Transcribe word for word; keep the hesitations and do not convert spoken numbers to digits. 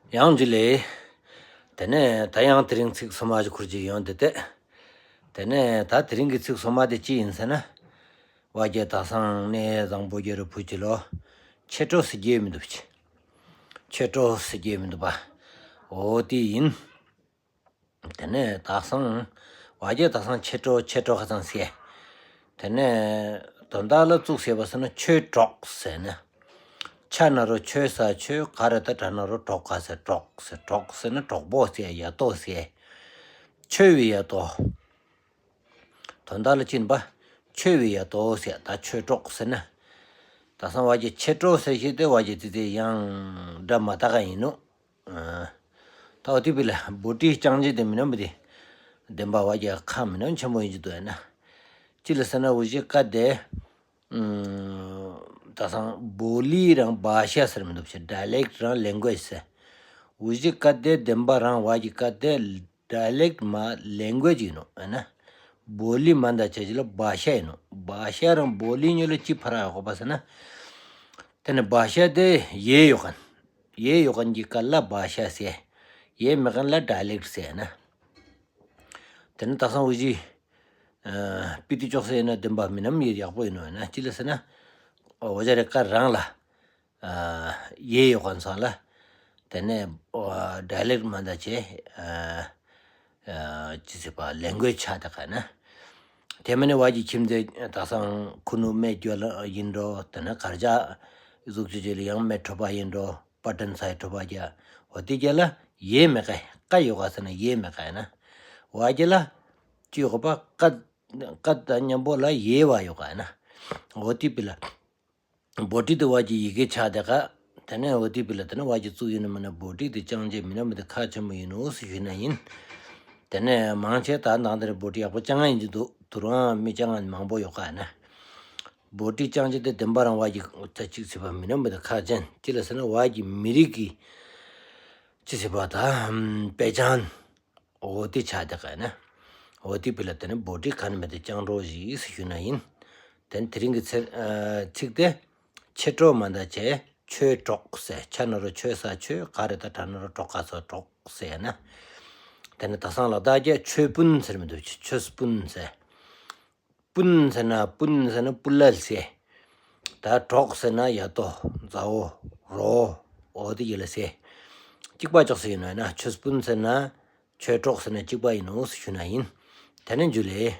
ཡང་འཇུ་ལེ། དེ་ནས་ད་ཡང་དེ་རིང་ཚིག་སོ་མ་ཞིག་ཁུར་གྱི་ཡོང་དེ་དེ། དེ་ནས་ད་དེ་རིང་གི་ཚིག་སོ་མ་དེ་ཅི་ཡིན་ཟེར་ན། བ་རྒྱལ་དག་སང་གནས་བཟང་པོ་རྒྱལ་རབས་བུ་གྱི་ལོ། ཆེ་གྲོགས་སུ་རྒྱས་མི་འདུག་ཅི། ཆེ་གྲོགས་སུ་རྒྱས་མི་འདུག་པ། འོ་དེ་ཡིན། དེ་ནས་དག་སང་། བ་རྒྱལ་དག་སང་ཆེ་གྲོགས་ཆེ་གྲོགས་ཁ་སང་ཟེར། དེ་ནས་དོན་དག་ལ་བཙུགས་ཟེར་བ་ཟེར་ན་ཆོས་གྲོགས་ཟེར་ན། ཆ་ན་རོ་ཆོས་ས་ཆོས་ག་རེ་ད་གྲ་ན་རོ་གྲོགས་ག་ཟེར་གྲོགས་ཟེར་གྲོགས་ཟེར་ན་གྲོགས་པོ་ཟེར་ཡ་ཏོ་ཟེར། ཆོས་པའི་ཡ་ཏོ། དོན་དག་ལ་ཕྱིན་པ། ཆོས་པའི་ཡ་ཏོ་ཟེར་ད་ཆོས་གྲོགས་ཟེར་ན། ད་སང་བ་རྒྱལ་ཆེ་གྲོགས་ཟེར་ཤེས་ཏེ་བ་རྒྱལ་ཙི་ཙི་ཡང་འདྲ་མ་ད་ག་ཡིན་ནོ། ད་འོ་དེ་བི་ལ་བོ་ཏི་རྐྱང་རྗེས་དེ་མི་ནམ་བི་དེ། བདེན་པ་བ་རྒྱལ་ཁ་མི་ནམ་ཆེན་པོ་ཡིན་གྱི་འདུག་ཡ་ན། ཅི་ལ་ཟེར་ན་འུ་ཞི་ཀ་དེ། ད་སང་བོ་ལི་རང་བ་ཤ་ཟེར་མི་འདུག་ཕྱིར་ཌའི་ལེག་རང་ལེང་གུ་ཨེ་ཇི་ཟེར། འུ་ཞི་ཀ་དེ་བདེན་པ་རང་བ་རྒྱལ་ཀ་དེ་ཌའི་ལེག་མ་ལེང་གུ་ཨེ་ཇི་ཡིན་ནོ་ཨ་ན། བོ་ལི་མ་འདའ་ཆ་ཅི་ལ་བ་ཤ་ཡིན་ནོ། བ་ཤ་རང་བོ་ལི་ཉོ་ལ་ཅི་ཕ་ར་ཡོད་གོ་པ་ཟེར་ན། དེ་ནི་བ་ཤ་དེ་ཡེ་ཡོད་མཁན། ཡེ་ཡོད་མཁན་གྱི་སྐད་ལ་བ་ཤ་ཟེར། ཡེ་མེད་མཁན་ལ་ཌའི་ལེག་ཟེར་ན། དེ་ནི་དག་སང་འུ་ཞི། སྤི་ཏི་ཅོག་ཟེར་ན་བདེན་པ་མི་ནམ་ཡེ་ཡག་པོ་ཡིན་ནོ་ཡིན་ན་ཅི་ལ་ཟེར་ན། འོ་ཇ་རེ་ཀ་རང་ལ། ཡེ་ཡོད་མཁན་ཚང་ལ། དེ་ནས་ཌའི་ལེག་མ་འདའ་ཆེ། ཅི་ཟེར་པ་ལེང་གུ་ཨེ་ཇི་ཆགས་ད་ག་ན། དེ་མིན་ནི་བ་རྒྱལ་ཁྱིམ་མཚེས་དག་སང་ཁུ་ནུ་སྨད་རྒྱུད་ལ་ཡིན་འགྲོ། དེ་ནས་གར་ཇག་གཟུགས་ཅི་ཅི་ལ་ཡང་སྨད་གྲོ་པ་ཡིན་འགྲོ། པ་ཏན་ཚའི་གྲོ་པ་རྒྱ། འོ་དེ་རྒྱ་ལ་ཡེ་མེད་ཀ་ཀ་ཡོད་ག་ཟེར་ན་ཡེ་མེད་ཀ་ཡིན་ན། བ་རྒྱལ་ལ་ཅི་ཡོད་ག་པ་ཀ་ཀ་དང་མཉམ་པོ་ལ་ཡེ་བ་ཡོད་ག་ཡིན་ན། འོ་དེ་བི་ལ། བོ་ཏི་དེ་བ་རྒྱལ་ཡི་གེ་ཆགས་དེ་ག་དེ་ནས་འོ་དེ་བི་ལ་དེ་ནས་བ་རྒྱལ་བཙུགས་ཡིན་ནི་མིན་ན་བོ་ཏི་དེ་རྐྱང་རྗེས་མི་ནམ་བི་དེ་ཁ་ཆེན་པོ་ཡིན་ནོ་ཟེར་ཞུས་ན་ཡིན། དེ་ནས་མང་ཆེ་ད་ནང་དེ་རེ་བོ་ཏི་ཡག་པོ་རྐྱང་ཡིན་གྱི་འདུག་དུ་རང་མི་རྐྱང་ང་མང་པོ་ཡོད་ག་ཡིན་ན། བོ་ཏི་རྐྱང་རྗེས་དེ་བདེན་པ་རང་བ་རྒྱལ་ད་གཅིག་ཟེར་བ་མི་ནམ་བི་དེ་ཁ་ཅན་ཅི་ལ་ཟེར་ན་བ་རྒྱལ་མི་རིགས་ཀྱི་ཅི་ཟེར་བ་ད་དཔེ་ཅན། འོ་དེ་ཆགས་དེ་ག་ན། འོ་དེ་བི་ལ་དེ་ནི་བོ་ཏི་ག་ནི་མེད་དེ་རྐྱང་གྲོགས་ཞིག་ཟེར་ཞུས་ན་ཡིན། དེ་ནི་དེ་རིང་གི་ཚེ་ཚིག་དེ། ཆེ་གྲོགས་མ་འདའ་ཆེ་ཆོས་གྲོགས་ཟེར་ཆ་ན་རོ་ཆོས་ས་ཆོས་ག་རེ་ད་གྲ་ན་རོ་གྲོགས་ག་ཚོ་གྲོགས་ཟེར་ན། དེ་ནི་དག་སང་ལ་དྭགས་རྒྱ་ཆོས་སྤུན་ཟེར་མི་འདུག་ཆོས་སྤུན་ཟེར། སྤུན་ཟེར་ན་སྤུན་ཟེར་ན་སྤུ་ལལ་ཟེར། ད་གྲོགས་ཟེར་ན་ཡ་ཏོ་མཛའ་བོ་རོ་འོ་དེ་ཡི་ལ་ཟེར། གཅིག་པ་ཅོག་ཟེར་ཡིན་ནོ་ཡིན་ན་ཆོས་སྤུན་ཟེར་ན་ཆོས་གྲོགས་ཟེར་ན་གཅིག་པ་ཡིན་ནོ་ཟེར་ཞུ་ན་ཡིན། དེ་ནས་འཇུ་ལེ།